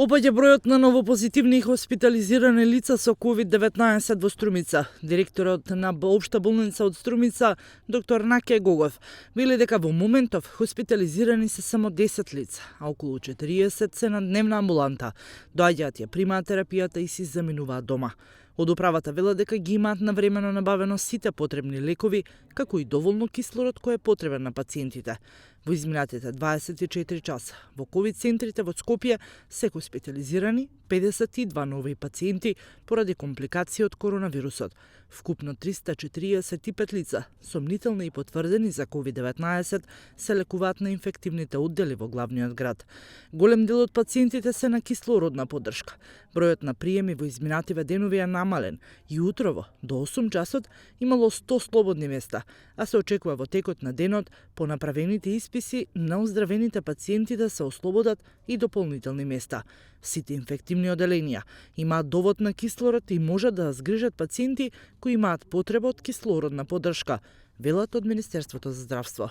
Опаѓа бројот на новопозитивни и хоспитализирани лица со COVID-19 во Струмица. Директорот на Општа болница од Струмица, доктор Наке Гогов, вели дека во моментов хоспитализирани се само 10 лица, а околу 40 се на дневна амбуланта. Доаѓаат ја примаат терапијата и си заминуваат дома. Од управата велат дека ги имаат навремено набавено сите потребни лекови, како и доволно кислород кој е потребен на пациентите. Во изминатите 24 часа во ковид центрите во Скопје се хоспитализирани 52 нови пациенти поради компликации од коронавирусот. Вкупно 345 лица, сомнителни и потврдени за COVID-19, се лекуваат на инфективните оддели во главниот град. Голем дел од пациентите се на кислородна поддршка. Бројот на приеми во изминативе денови е намален и утрово до 8 часот имало 100 слободни места, а се очекува во текот на денот по направените исписи на оздравените пациенти да се ослободат и дополнителни места. Сите инфективни оделенија имаат довод на кислород и можат да згрижат пациенти кои имаат потреба од кислородна поддршка, велат од Министерството за здравство.